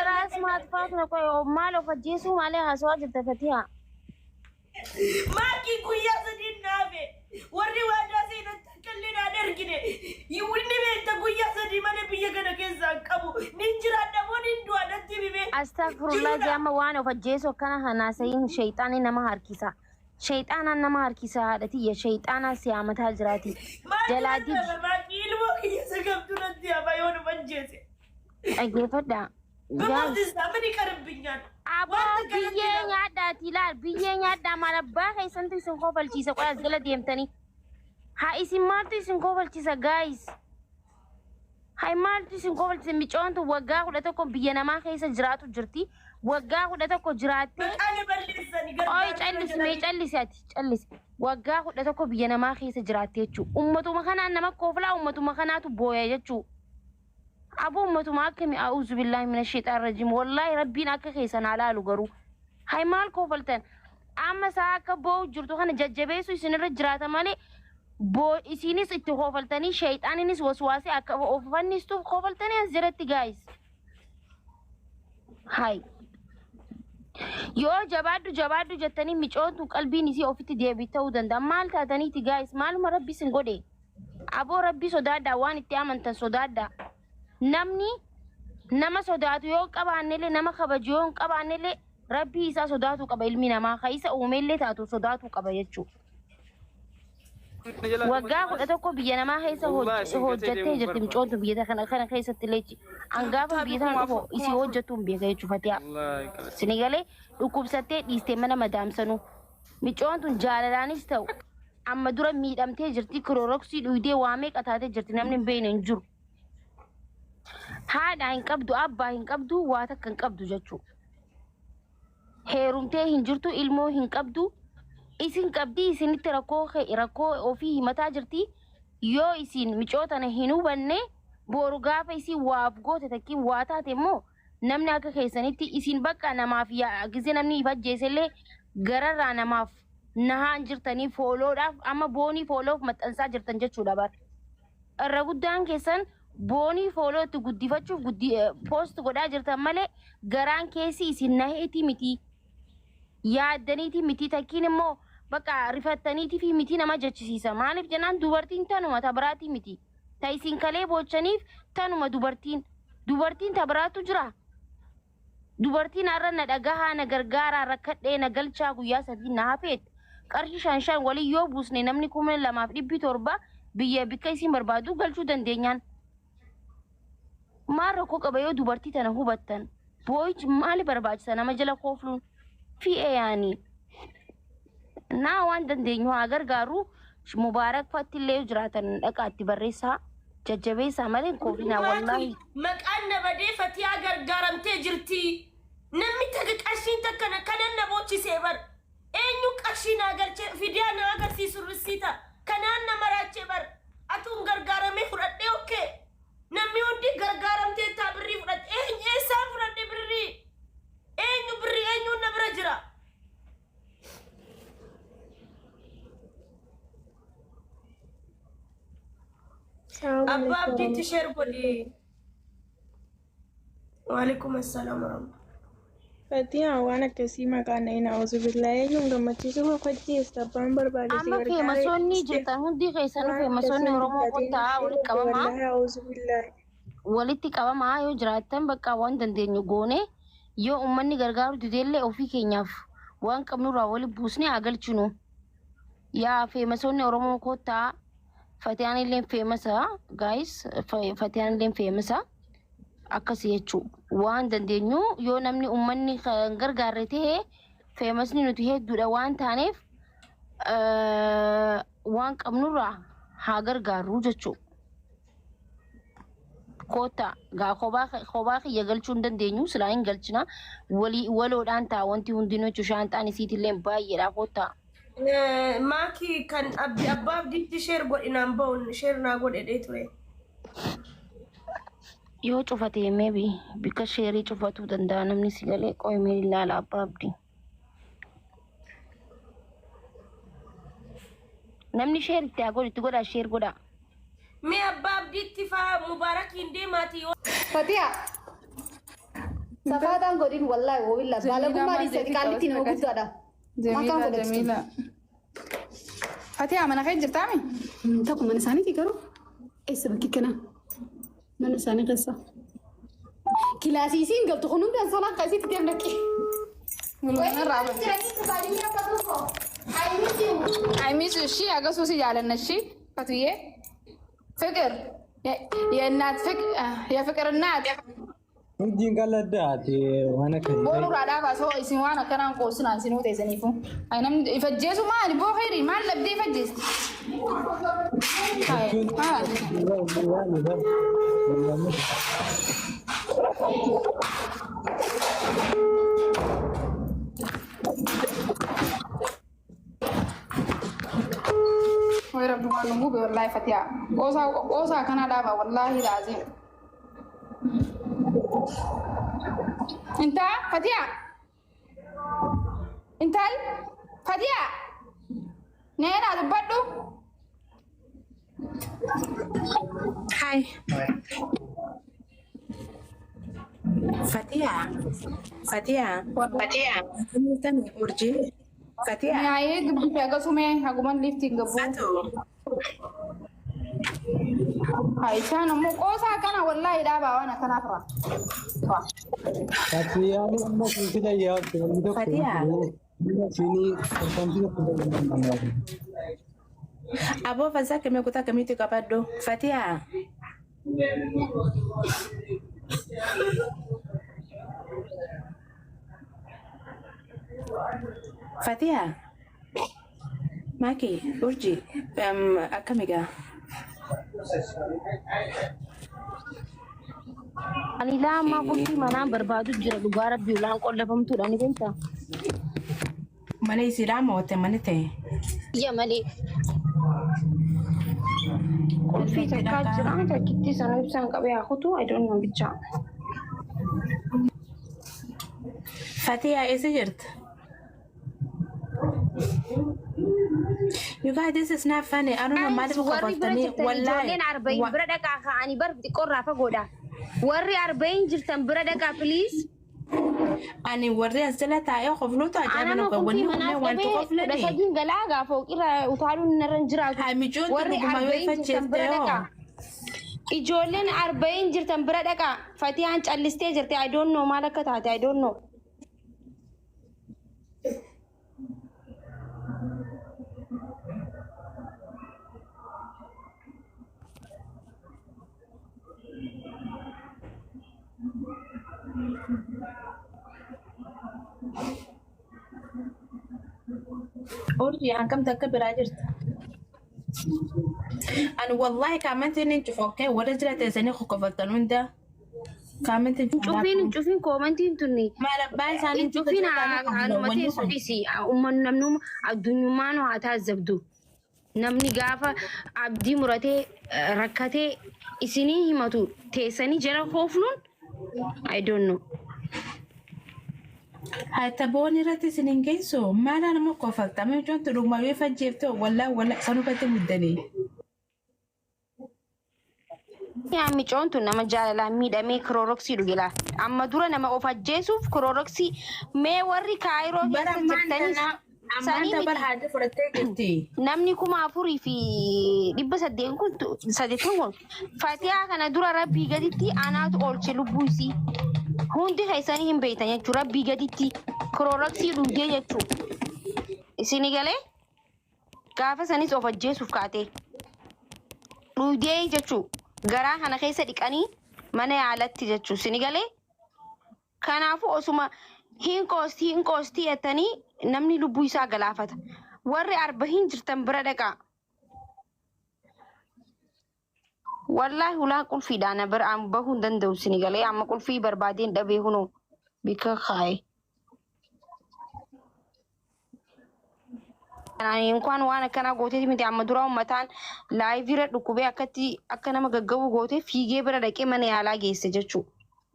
ራስ ማጥፋት ነው። ቆይ maal of ajjeesuu maalee haasawaa jirta Fatiha. Maakii guyyaa sadiin naafe warri waadaa seenan takka illee naan ergine. Inni beekta guyyaa sadii malee biyya kana keessaa hin qabu. Nin jiraadha moo nin du'a natti himi. Astaghfirullah Jiruudha. amma waan of ajjeesuu akkana hanaasayin shayxaanni nama harkisa. Shayxaanaan nama harkisa haadha tiyya shayxaanaan si haamataa jiraati. Maaltu Jalaa natti didi. hafa maakii ilmoo kiyya sagamtu natti hafa yoo nu ajjeese. Dhaggeeffadhaa. Guys. በሞትስ ምን ይቀርብኛል? Aboo Wanta kanatti biyyee nama- nyaadhaati ilaal biyyee nyaadhaa maal abbaa keessantu isin kofalchiisa qoy as jala deemtanii. Haa isin maaltu isin kofalchiisa guys. Haa maaltu isin kofalchiisa micoontu waggaa 11 biyya namaa keessa jiraatu jirti. Waggaa 11 jiraattee Maqaa na balleessanii Qoy gargaaruu callisi na mee callisi ati callisi. Waggaa 11 biyya namaa keessa jiraatte jechuudha. Ummatuma kanaan nama koflaa ummatuma kanaatu booya jechuudha. Aboo ummatuma akkami a'uuzu billaahi mina sheexaan rajiim wallaahi rabbiin akka keessan haa laalu garuu. Hay maal kofaltan amma isaa akka boo'u jirtu kana jajjabeessu isinirra jiraata malee boo isinis itti kofaltanii sheexaaninis waswaasee akka of fannistuuf kofaltanii as jalatti gaayis. Hay. Yoo jabaadhu jabaadhu jettanii micoontu qalbiin isii ofitti deebi ta'uu danda'a. Maal taataniiti gaayis maaluma rabbi isin godhe. Aboo rabbi sodaadhaa waan itti amantan sodaadhaa. Namni nama sodaatu yoo hin qabaannellee nama kabaju yoo hin qabaannellee rabbii isaa sodaatu qaba ilmi namaa ka isa uumellee taatu sodaatu qaba jechuudha. Waggaa 11 biyya namaa keessa hojjattee jirti micoontu biyya kana kana keessatti illee hangaafa biyya tana dhufu isii hojjattu hin beeka jechuudha fatiyaa. Sini galee dhukkubsattee dhiistee mana madaamsanuu. Micoon tun jaalalaanis ta'u amma dura miidhamtee jirti kirooroksii dhuydee waa meeqa taatee jirti namni hin beekne hin jiru. Haadha hin qabdu abbaa hin qabdu waa takka hin qabdu jechuudha. Heerumtee hin jirtu ilmoo hin qabdu isin qabdi isinitti rakkoo rakkoo ofii himataa jirti yoo isin micoo tana hin hubanne boru gaafa isin waaf goote takkiin waa taate immoo namni akka keessanitti isin bakka namaaf yaa gisee namni if ajjeesellee gararraa namaaf nahaan jirtanii fooloodhaaf amma boonii fooloof maxxansaa jirtan jechuudha bar. Irra guddaan keessan boonii fooloo itti guddifachuuf guddi poost godhaa jirtan malee garaan keessi isin naheetii miti. Yaaddaniitii miti takkiin immoo bakka rifattaniitii fi miti nama jechisiisa. Maaliif jennaan dubartiin tanuma ta biraatii miti. Ta isin kalee boochaniif tanuma dubartiin. Dubartiin ta biraatu jira. Dubartiin har'a na dhagahaa na gargaaraa rakkadhee na galchaa guyyaa sadii na hafeet qarshii shan shan waliin yoo buusne namni 2700 biyya bikka isin barbaadu galchuu dandeenyaan. Maal rakkoo qaba yoo dubartii tana hubattan? Boo'ichi maali barbaachisa nama jala koofluun? Fi'e yaanii. Naa waan dandeenyu haa gargaaru. Mubaarak fatti illee yoo jiraatan dhaqaa itti barreessaa jajjabeessaa malee hin kooflinaa wallaahi. Maqaan na badee Fatiyaa gargaaramtee jirti. Namni takka qarshiin takka na kanan na boochisee bar. Eenyu qarshii naa galchee fidiyaa na agarsiisu rissiita. Kanaan na maraachee bar. Atuun gargaaramee fudhadhee okkee. Namni hundi gargaaramtee taa birrii fudhatte. Eenyu eessaan fudhadhe birrii? Eenyu birrii eenyuun na bira jira? Abbaa Abdiitti share godhi. Waalaikum assalaam warahmatullahi. Fatiha waan akkasii maqaan na hin auzubillahi eenyuun gammachiisuu kofalchiista abbaan barbaade si Amma gargaaree feemasoonni dhiiste jirtan hundi keessanuu waan feemasoonni akkasii hin Oromoo dubbatin kottaa walitti ishee qabamaa. wallahi auzubillahi. Walitti qabamaa yoo jiraattan bakka waan dandeenyu goone yoo uummanni gargaaru dideellee ofii keenyaaf waan qabnurraa wali buusnee haa galchinu. Yaa feemasoonni Oromoo kottaa Fatiyaan illee feemasa guys Fatiyaan illee feemasa akkasi jechuu waan dandeenyu yoo namni uummanni kan gargaarre ta'e feemasni nuti hedduudha waan taaneef waan qabnurraa haa gargaarru jechuu. Koottaa gaa kophaa kophaa kiyya galchuu hin dandeenyu silaa hin galchina walii waloodhaan ta'a wanti hundinuu jechuun shaanxaan isiitillee baay'eedha koottaa. Maaki kan abdi abbaa abdiitti share godhi naan ba'uun share naa godhedhee ture. Yoo cufate maybe bikka sheerii cufatuu danda'a namni si galee qoy mee ilaala abbaa abdii. Namni sheer itti haa godhu itti godhaa sheer godhaa. Mee abbaa abdiitti faa mubaarakiin deemaati yoo. Fatiya. Safaataan godhin wallaahi wobilla Jamiilaa baalagummaa maal dhiisati jeetii qaallitti nama qabas guddaadha. Jamiila Maqaan godhatti. Jamiila. Fatiha mana kee jirtaami? Tokko mana isaaniiti garuu eessa bakki kana mana isaanii keessa. Kilaasii isiin galtu kun hundaan solaan kaasitti deemna qi. Gulgana raaba. I miss you. እሺ አገሱ ሲያለነ እሺ ፈትዬ ፍቅር የእናት ፍቅር የፍቅር እናት Urjiin qalladdaati waan akkasii. Boonu raadhaa baasoo isin waan akkanaan qoossinaan isin huteessaniifu. Ay namni ifajjeesu maali boo khayri maal labdee ifajjeesti? Jechuun waan Way rabbi waan nu gube wallaahi fatiyaa. Qoosaa qoosaa akkanaa dhaabaa wallaahi laazim. Intaa fatiyaa. Intal fatiyaa. Neenaa dubbadhu. Hi. Fatia. Fatia. Fatia. Urji. Fatia. Nyaayee dubbise akkasumee haguman liftiin gabbu. Fatu. Isaan ammoo qoosaa akkana wallaahi dhaabaa waan akkanaaf irraa. Fatiyaan amma kuusila yaabtu namni tokko Fatiyaa. Siinii tarkaanfii tokko fayyadamu. Aboo fasaa kamii kutaa kamiitti qabadhu? Fatiyaa. Fatiyaa. Maaki, Urji, akkami gaa? Ani lama qulfii manaan barbaadu jira dhugaa rabbii ulaan qollafamtuudha ni beektaa? Mana isiidhaa moote mana ta'e. Iyya malee. Qulfii takkaa jira takkitti sana ibsaan qabee haa kutu I don't know bichaa. Fatiyaa eessa jirta? You guys, this is not funny. I don't know maaliif Warri bira qofaftanii jirtan ijoolleen arba'iin wallahi. bira dhaqaa ka'anii bar xiqqoorraa fagoodha. Warri arba'iin jirtan bira dhaqaa please. Ani warri as jala taa'ee qofluutu ajaa'iba Anama dhuga. qulfii Wanni manaas kunneen wanti qabee kudha qoflani. sadiin galaa gaafa irra utaaluun narra hin jiraatu. Haa micoon Warri dhuguma yoo arba'iin jirtan bira ifacheefte hoo. dhaqaa. Ijoolleen arba'iin jirtan bira dhaqaa. Fatiyaan callistee jirti. I don't know maal akka taate I don't know. Urjii hangam takka biraa jirta? Ani wallahi kaamantiin hin cufa okay warra jira teessanii qoqqofaltan hunda kaamantiin Cufiin hin cufin koomantiin tunni. Maal abbaa isaanii Hin cufin anuma teessu dhisi. Uummanni namni addunyummaan haa taasiftu. Namni gaafa abdii muratee rakkatee isinii himatu teessanii jala koofluun I don't know. Haa taboon irratti isin hin geessu maalaan immoo qoffalta micoon dhuguma yoo ifajjeefte wallahi wallahi sanubatti muddanii. Yaa micoon tun nama jaalalaan miidhamee kirooroksii dhuge laa. Amma dura nama of ajjeesuuf kirooroksii mee warri kaayiroo Bara keessa ammaan jirtanis tana ammaan sanii ta bara miti. haadha fudhattee jirti. Namni 4800 kun saddeetan kun fatihaa kana dura rabbii gaditti anaatu oolche lubbuu isii. Hundi keessanii hin beektan jechuudha rabbii gaditti kirooroksii dhugdee jechuudha. Isini galee gaafa sanis of ajjeesuuf kaate dhugdee jechuudha. Garaa kana keessa dhiqanii mana yaalatti jechuudha. Isini galee kanaafuu osuma hin qoostii hin qoostii jettanii namni lubbuu isaa galaafata. Warri arbahiin jirtan bira dhaqaa. Wallaahi ulaan qulfiidhaan bira an bahuu hin danda'u isini galee amma qulfii barbaadeen dhabee hunoo bika kaaye. Ani inkwaan waan akkanaa gooteeti miti amma dura uummataan laayivii irra dhukkubee akkatti akka nama gaggabu gootee fiigee bira dhaqee mana yaalaa geesse jechuudha.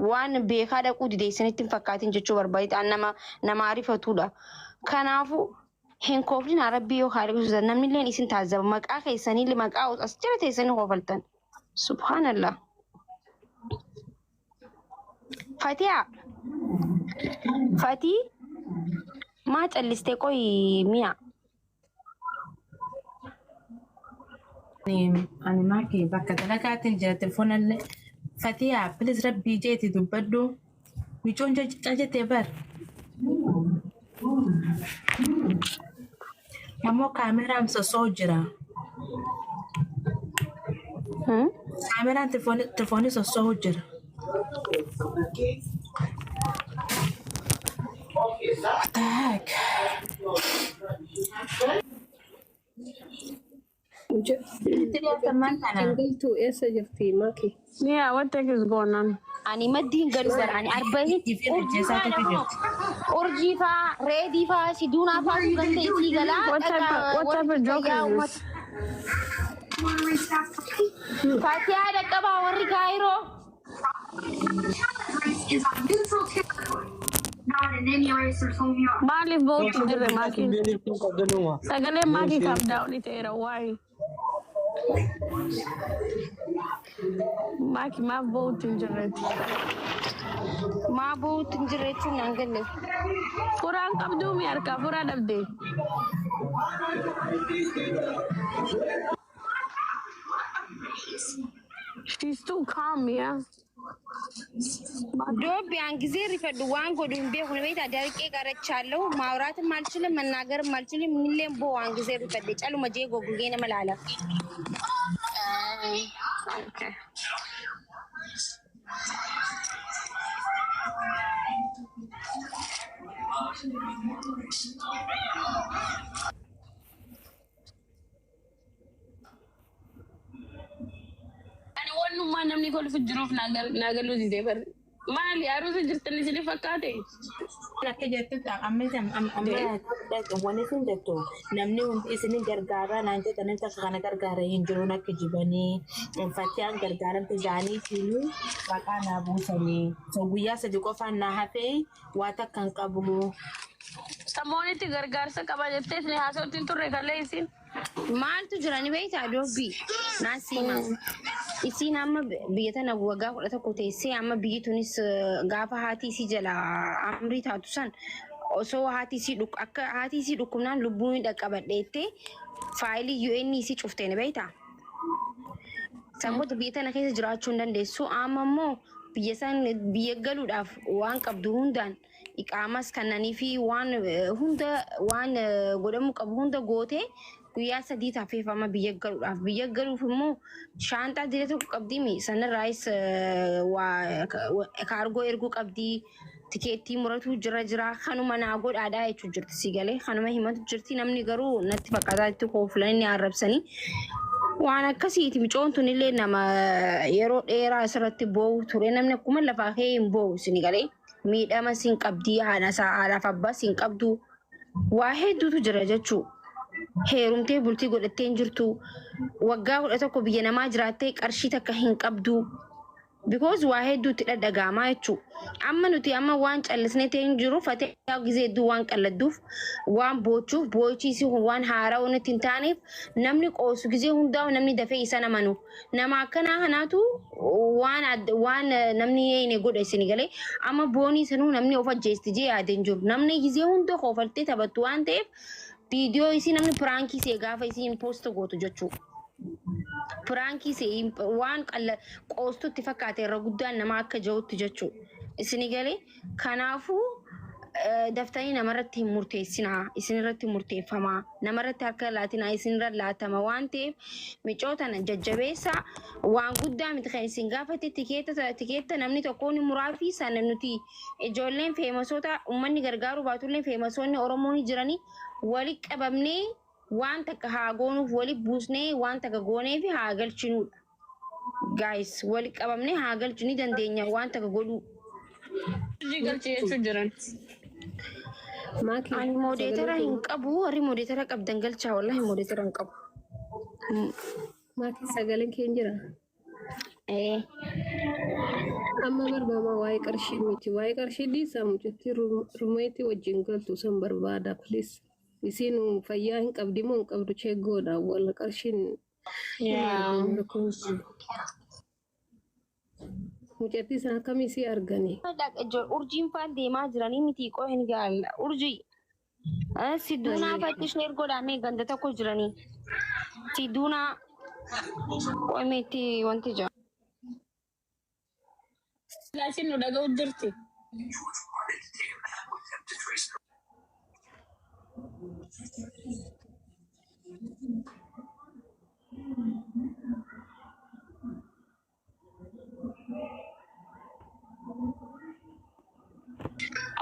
Waan beekaa dhaquu dide isinitti hin fakkaatin jechuu barbaade an nama nama arifatudha. Kanaafuu hin kooflin rabbii yoo haala namni illeen isin taazaba maqaa keessanii maqaa as jala teessanii koofaltan. Subhaanallah. Fatihaa. Fatii maa callistee qoyi mi'a. Ani maaki bakka dalagaatiin jira telefoonallee. Fatiyaa please rabbii jeeti dubbadhu. Micoon cajetee bar. Ammoo kaameraan sosoo jira. Kaameraan telefoonii sosoo jira. What the heck? Itti dhiyaatan maal kana? Galtuu eessa jirti Maki? Yeah, what the heck is going on? Ani maddiin galu bara ani arba'in Ifin ajjeesaa jirti. Urjii faa reedii faa siduunaa faa ganda isii galaa. What type of joke is this? Fatiyaa dhaqqabaa warri Kaayiroo. Maaliif ba'uutti hin jirre maakiin? Sagaleen maakii kaaf daawwanii ta'eera waa'ee. Maaki maaf ba'uutti hin jirreeti? Maa ba'uutti hin jirre jechuun naan galle. Furaan qabduu mi harkaa furaa dhabde? She's too calm, yeah. Doobbi aan ጊዜ rifadhu waan godhu hin beeku beektaa darqee qarachaallahu ማውራትም አልችልም መናገርም አልችልም ሚሌን boo waan ጊዜ rifadhe caluma jee goggogee nama laala. Okay. Ani wannummaa namni kolfu jiruuf naa galuu didee barre. Maali aruusa jirtan isin fakkaate? Akka jettutti amma wanni isin jettu namni hundi isin gargaaraa naan jedhan takka kana gargaara hin jiruun akka jibanii fatiyaan gargaaramte jaanii fiinuu maqaa naa buusanii. So guyyaa 3 qofaan naa hafee waa takka hin qabu. Samoonitti gargaarsa qaba jettee isin haasawatti hin turre kallee isin. Maaltu jira ni beektaa doobbi naan siima. Isiin amma biyya tana waggaa 11 teessee amma biyyi tunis gaafa haati isii jala amrii taatu san osoo haati isii akka haati isii dhukkubnaan lubbuun hin dhaqqabadheettee faayilii UN isii cufte ni beektaa. Sammuu biyya tana keessa jiraachuu hin dandeessu. Amma immoo biyya san biyya galuudhaaf waan qabdu hundaan iqaamas kannanii fi waan hunda waan godhamuu qabu hunda gootee guyyaa 3 tafeeffama biyya galuudhaaf. Biyya galuuf immoo shaanxaa diree tokko qabdii sanarraayis waa kaargoo erguu qabdii. Tikeettii muratu jira jira kanuma naa godhaadhaa jechuu jirti si galee kanuma himatu jirti namni garuu natti fakkaataa itti kooflanii ni arrabsanii. Waan akkasiiti micoon tun illee nama yeroo dheeraa asirratti boo'u ture namni akkuma lafaa ka'ee hin boo'u isin galee miidhama sin qabdii haadha isaa haadhaaf abbaa sin qabdu waa hedduutu jira jechuu. Heerumtee bultii godhattee hin jirtu waggaa 11 biyya namaa jiraattee qarshii takka hin qabdu. Because waa hedduutti dhadhagaamaa jechuu. Amma nuti amma waan callisnee ta'e hin jiru fatee gizee hedduu waan qalladduuf waan boochuuf boochiisi waan haaraa nutti hin taaneef namni qoosu gizee hundaa'u namni dafee isa namanu. Nama akkanaa kanaatu waan waan namni eene godha isin galee amma boonii sanuu namni of ajjeesti jee yaade hin jiru. Namni gizee hunda koofaltee taphattu waan ta'eef viidiyoo isii namni prankii see gaafa isiin post gootu jechuudha. Prankii see waan qalla qoostutti fakkaate irra guddaan nama akka jirutti jechuudha. Isin galee kanaafuu daftanii namarratti hin murteessinaa isinirratti murteeffamaa namarratti harka laatinaa isinirra laatama waan ta'eef micoo tana jajjabeessa waan guddaa miti kan isin gaafate tikeetta namni tokko ni muraa fi sana nuti ijoolleen famousoota uummanni gargaaruu baatullee famousoonni Oromoo ni jiranii wali qabamnee waan takka haa goonuuf wali buusnee waan takka goonee fi haa galchinuudha. Guys, wali qabamnee haa galchuu ni dandeenya waan takka godhuu. Hojii galchee jechuu jiran. Maaki Ani moderator hin qabu warri moderator qabdan galchaa wallahi moderator hin qabu. Maaki sagaleen kee jira. Ee. Amma barbaama waa'ee qarshii miti. Waa'ee qarshii dhiisaa mucattii roommate wajjin galtu san barbaada please. Isiin fayyaa hin qabdi moo hin qabdu check godha walla qarshiin Yeah. Mucattii sana akkamii si arganii? Urjiin faan deemaa jiranii miti qoo hin gaalla. Urjii. Siduunaa fatti sheer godhamee ganda tokko jiranii. Siduunaa qomeetti wanti jira. Laasin nu dhaga'u jirti.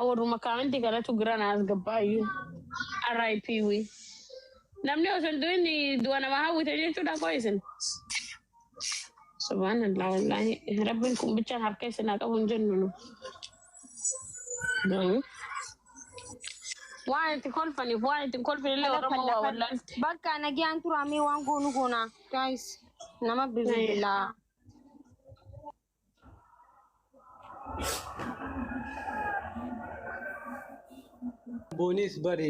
Warruma kaamantii kanatu gira na as gabbaayyuu. RIP wi. Namni osoo hin du'in du'a namaa hawwite jechuudha koo isin. Subhanallah wallahi rabbiin kun bichaan harka isin haa qabu hin jennu nu. Waan itti kolfaniif waan itti hin kolfine illee Oromoo waa wallaalte. Bakka nagaan turaamee waan goonu goona. Guys, nama bilbilaa. Boonis bari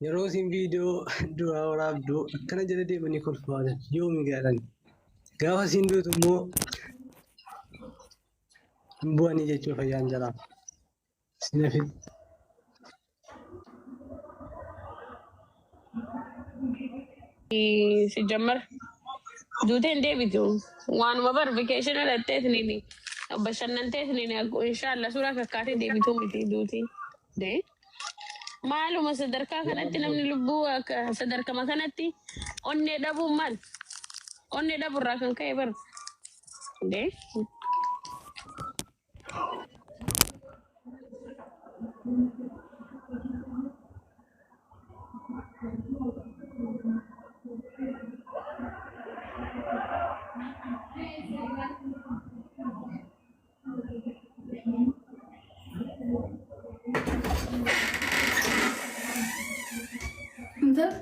yeroo isin viidiyoo duraa waraabdu akkana jala deemanii kolfaa yoomi gaadhan. Gaafa isin duutu immoo hin bu'anii jechuu fayyaan jalaa. Isin hafi. Si jammar duutee hin deebitu. Waanuma bar vacation dhattee bashannantee inshallah suuraa kakkaatee deebituu miti duutii. Dee. Maaluma sadarkaa kanatti namni lubbuu akka sadarkama kanatti onnee dhabuun maal? Onnee dhabuurraa kan ka'e bar. Dee. Intal.